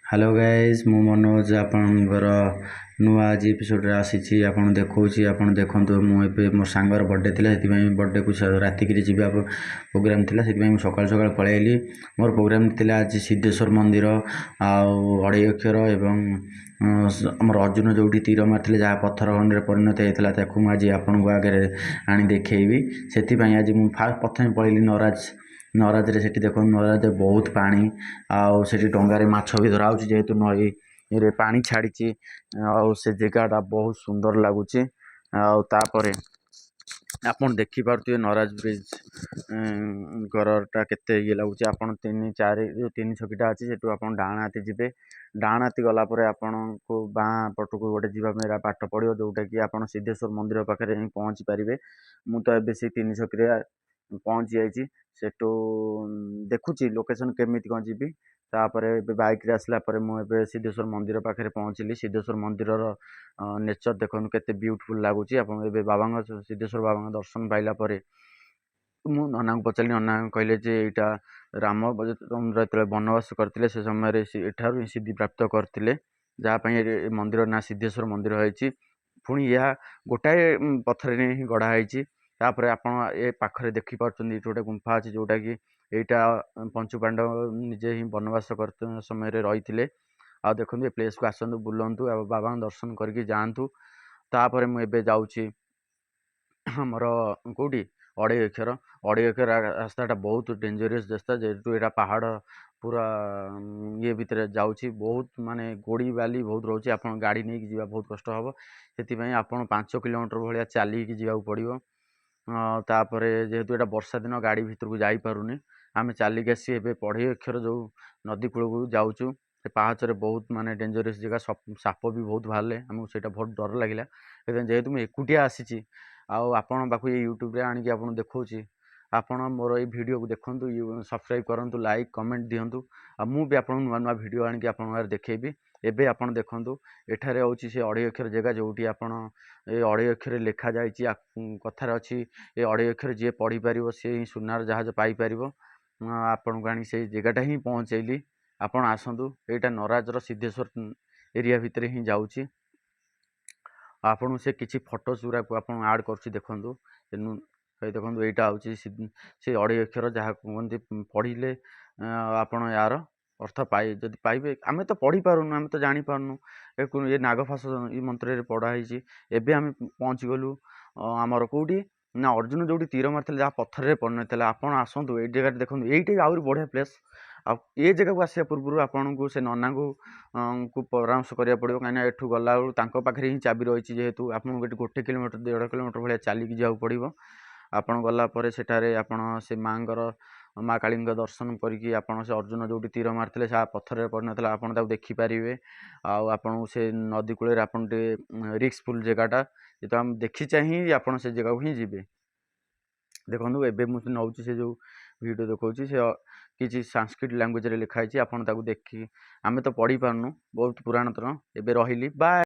Hello guys, ମୁଁ ମନୋଜ, ଆପଣଙ୍କର ନୂଆ ଆଜି ଏପିସୋଡ଼ରେ ଆସିଛି। ଆପଣ ଦେଖାଉଛି, ଆପଣ ଦେଖନ୍ତୁ। ମୁଁ ଏବେ ମୋ ସାଙ୍ଗର ବର୍ଥଡ଼େ ଥିଲା, ସେଥିପାଇଁ ବର୍ଥଡ଼େକୁ ରାତିକିରି ଯିବା ପ୍ରୋଗ୍ରାମ୍ ଥିଲା। ସେଥିପାଇଁ ମୁଁ ସକାଳୁ ସକାଳୁ ପଳେଇଆଇଲି। ମୋର ପ୍ରୋଗ୍ରାମ୍ ଥିଲା ଆଜି ସିଦ୍ଧେଶ୍ୱର ମନ୍ଦିର ଆଉ ଅଢ଼େଇ ଅକ୍ଷର ଏବଂ ଆମର ଅର୍ଜୁନ ଯେଉଁଠି ତୀର ମାରିଥିଲେ, ଯାହା ପଥର ଖଣ୍ଡରେ ପରିଣତ ହେଇଥିଲା, ତାକୁ ମୁଁ ଆଜି ଆପଣଙ୍କ ଆଗରେ ଆଣି ଦେଖେଇବି। ସେଥିପାଇଁ ଆଜି ମୁଁ ଫାଷ୍ଟ ପ୍ରଥମେ ପଳେଇଲି ନରାଜ। ନରାଜରେ ସେଠି ଦେଖନ୍ତୁ, ନରାଜରେ ବହୁତ ପାଣି ଆଉ ସେଠି ଡଙ୍ଗାରେ ମାଛ ବି ଧରା ହେଉଛି, ଯେହେତୁ ନଈରେ ପାଣି ଛାଡ଼ିଛି ଆଉ ସେ ଜାଗାଟା ବହୁତ ସୁନ୍ଦର ଲାଗୁଛି। ଆଉ ତାପରେ ଆପଣ ଦେଖିପାରୁଥିବେ ନରାଜ ବ୍ରିଜ୍ ଘରଟା କେତେ ଇଏ ଲାଗୁଛି। ଆପଣ ତିନି ଚାରି ଯେଉଁ ତିନି ଛକିଟା ଅଛି, ସେଠୁ ଆପଣ ଡାହାଣ ହାତେ ଯିବେ। ଡାହାଣ ହାତେ ଗଲା ପରେ ଆପଣଙ୍କୁ ବାଁ ପଟକୁ ଗୋଟେ ଯିବା ପାଇଁ ବାଟ ପଡ଼ିବ, ଯେଉଁଟାକି ଆପଣ ସିଦ୍ଧେଶ୍ୱର ମନ୍ଦିର ପାଖରେ ହିଁ ପହଞ୍ଚି ପାରିବେ। ମୁଁ ତ ଏବେ ସେଇ ତିନି ଛକିରେ ପହଞ୍ଚି ଯାଇଛି। ସେଠୁ ଦେଖୁଛି ଲୋକେସନ୍ କେମିତି କ'ଣ ଯିବି। ତାପରେ ଏବେ ବାଇକ୍ରେ ଆସିଲା ପରେ ମୁଁ ଏବେ ସିଦ୍ଧେଶ୍ୱର ମନ୍ଦିର ପାଖରେ ପହଞ୍ଚିଲି। ସିଦ୍ଧେଶ୍ୱର ମନ୍ଦିରର ନେଚର୍ ଦେଖନ୍ତୁ, କେତେ ବ୍ୟୁଟିଫୁଲ୍ ଲାଗୁଛି। ଆପଣ ଏବେ ବାବାଙ୍କ, ସିଦ୍ଧେଶ୍ୱର ବାବାଙ୍କ ଦର୍ଶନ ପାଇଲା ପରେ ମୁଁ ନନାଙ୍କୁ ପଚାରିଲି। ନନା କହିଲେ ଯେ ଏଇଟା ରାମ ଯେତେବେଳେ ବନବାସ କରିଥିଲେ, ସେ ସମୟରେ ସେ ଏଠାରୁ ହିଁ ସିଦ୍ଧି ପ୍ରାପ୍ତ କରିଥିଲେ, ଯାହା ପାଇଁ ଏ ମନ୍ଦିର ନାଁ ସିଦ୍ଧେଶ୍ୱର ମନ୍ଦିର ହେଇଛି। ପୁଣି ଏହା ଗୋଟାଏ ପଥରରେ ହିଁ ଗଢ଼ା ହେଇଛି। ତାପରେ ଆପଣ ଏ ପାଖରେ ଦେଖିପାରୁଛନ୍ତି, ଏଇଠି ଗୋଟେ ଗୁମ୍ଫା ଅଛି, ଯେଉଁଟାକି ଏଇଟା ପଞ୍ଚୁ ପାଣ୍ଡବ ନିଜେ ହିଁ ବନବାସ କରୁଥିବା ସମୟରେ ରହିଥିଲେ। ଆଉ ଦେଖନ୍ତୁ, ଏ ପ୍ଲେସ୍କୁ ଆସନ୍ତୁ, ବୁଲନ୍ତୁ ଆଉ ବାବାଙ୍କ ଦର୍ଶନ କରିକି ଯାଆନ୍ତୁ। ତାପରେ ମୁଁ ଏବେ ଯାଉଛି ଆମର କେଉଁଠି? ଅଢ଼େଇ ଅକ୍ଷର। ଅଢ଼େଇ ଅକ୍ଷର ରାସ୍ତାଟା ବହୁତ ଡେଞ୍ଜରିୟସ୍ ରାସ୍ତା, ଯେହେତୁ ଏଇଟା ପାହାଡ଼ ପୁରା ଇଏ ଭିତରେ ଯାଉଛି। ବହୁତ ମାନେ ଗୋଡ଼ି ବାଲି ବହୁତ ରହୁଛି। ଆପଣ ଗାଡ଼ି ନେଇକି ଯିବା ବହୁତ କଷ୍ଟ ହେବ। ସେଥିପାଇଁ ଆପଣ 5 କିଲୋମିଟର ଭଳିଆ ଚାଲିକି ଯିବାକୁ ପଡ଼ିବ। ତାପରେ ଯେହେତୁ ଏଇଟା ବର୍ଷା ଦିନ, ଗାଡ଼ି ଭିତରକୁ ଯାଇପାରୁନି। ଆମେ ଚାଲିକି ଆସି ଏବେ ଅଢ଼େଇ ଅକ୍ଷର ଯେଉଁ ନଦୀ କୂଳକୁ ଯାଉଛୁ, ସେ ପାହାଚରେ ବହୁତ ମାନେ ଡେଞ୍ଜରିୟସ୍ ଜାଗା, ସାପ ବି ବହୁତ ବାହାରିଲେ। ଆମକୁ ସେଇଟା ବହୁତ ଡର ଲାଗିଲା। ସେଥିପାଇଁ ଯେହେତୁ ମୁଁ ଏକୁଟିଆ ଆସିଛି ଆଉ ଆପଣଙ୍କ ପାଖକୁ ଏଇ ୟୁଟ୍ୟୁବରେ ଆଣିକି ଆପଣଙ୍କୁ ଦେଖାଉଛି, ଆପଣ ମୋର ଏଇ ଭିଡ଼ିଓକୁ ଦେଖନ୍ତୁ, ସବସ୍କ୍ରାଇବ୍ କରନ୍ତୁ, ଲାଇକ୍ କମେଣ୍ଟ ଦିଅନ୍ତୁ ଆଉ ମୁଁ ବି ଆପଣଙ୍କୁ ନୂଆ ନୂଆ ଭିଡ଼ିଓ ଆଣିକି ଆପଣଙ୍କ ଆଗରେ ଦେଖେଇବି। ଏବେ ଆପଣ ଦେଖନ୍ତୁ, ଏଠାରେ ହେଉଛି ସେ ଅଢ଼େଇ ଅକ୍ଷର ଜାଗା, ଯେଉଁଠି ଆପଣ ଏ ଅଢ଼େଇ ଅକ୍ଷରରେ ଲେଖାଯାଇଛି। କଥାରେ ଅଛି, ଏ ଅଢ଼େଇ ଅକ୍ଷର ଯିଏ ପଢ଼ିପାରିବ, ସେ ହିଁ ସୁନାର ଜାହାଜ ପାଇପାରିବ। ମୁଁ ଆପଣଙ୍କୁ ଆଣି ସେଇ ଜାଗାଟା ହିଁ ପହଞ୍ଚେଇଲି। ଆପଣ ଆସନ୍ତୁ। ଏଇଟା ନରାଜର ସିଦ୍ଧେଶ୍ୱର ଏରିଆ ଭିତରେ ହିଁ ଯାଉଛି। ଆପଣଙ୍କୁ ସେ କିଛି ଫଟୋସ୍ ଗୁଡ଼ାକୁ ଆପଣ ଆଡ଼୍ କରୁଛି, ଦେଖନ୍ତୁ। ଏଇ ଦେଖନ୍ତୁ, ଏଇଟା ହେଉଛି ସେ ଅଢ଼େଇ ଅକ୍ଷର, ଯାହା କୁହନ୍ତି ପଢ଼ିଲେ ଆପଣ ଏହାର ଅର୍ଥ ପାଇ ଯଦି ପାଇବେ। ଆମେ ତ ପଢ଼ିପାରୁନୁ, ଆମେ ତ ଜାଣିପାରୁନୁ। ଏ ନାଗଫାସ ଏଇ ମନ୍ତ୍ରରେ ପଢ଼ା ହେଇଛି। ଏବେ ଆମେ ପହଞ୍ଚିଗଲୁ ଆମର କେଉଁଠି ନା ଅର୍ଜୁନ ଯେଉଁଠି ତୀର ମାରିଥିଲେ, ଯାହା ପଥରରେ ପରିଣତ। ଆପଣ ଆସନ୍ତୁ, ଏଇ ଜାଗାରେ ଦେଖନ୍ତୁ, ଏଇଠି ଆହୁରି ବଢ଼ିଆ ପ୍ଲେସ୍। ଆଉ ଏ ଜାଗାକୁ ଆସିବା ପୂର୍ବରୁ ଆପଣଙ୍କୁ ସେ ନନାଙ୍କୁ ଙ୍କୁ ପରାମର୍ଶ କରିବାକୁ ପଡ଼ିବ, କାହିଁକିନା ଏଠୁ ଗଲାବେଳକୁ ତାଙ୍କ ପାଖରେ ହିଁ ଚାବି ରହିଛି। ଯେହେତୁ ଆପଣଙ୍କୁ ଏଠି ଗୋଟେ କିଲୋମିଟର, 1.5 କିଲୋମିଟର ଭଳିଆ ଚାଲିକି ଯିବାକୁ ପଡ଼ିବ। ଆପଣ ଗଲା ପରେ ସେଠାରେ ଆପଣ ସେ ମାଆଙ୍କର, ମା କାଳୀଙ୍କ ଦର୍ଶନ କରିକି ଆପଣ ସେ ଅର୍ଜୁନ ଯେଉଁଠି ତୀର ମାରିଥିଲେ, ସେ ପଥରରେ ପରିଣତ, ଆପଣ ତାକୁ ଦେଖିପାରିବେ। ଆଉ ଆପଣଙ୍କୁ ସେ ନଦୀ କୂଳରେ ଆପଣ ଟିକେ ରିସ୍କଫୁଲ୍ ଜାଗାଟା ଯେହେତୁ, ଆମେ ଦେଖି ଚାହିଁ ଆପଣ ସେ ଜାଗାକୁ ହିଁ ଯିବେ। ଦେଖନ୍ତୁ, ଏବେ ମୁଁ ନେଉଛି ସେ ଯେଉଁ ଭିଡ଼ିଓ ଦେଖାଉଛି, ସେ କିଛି ସାଂସ୍କ୍ରିଟ ଲାଙ୍ଗୁଏଜରେ ଲେଖା ହେଇଛି। ଆପଣ ତାକୁ ଦେଖି, ଆମେ ତ ପଢ଼ିପାରୁନୁ, ବହୁତ ପୁରାଣତନ। ଏବେ ରହିଲି, ବାଏ।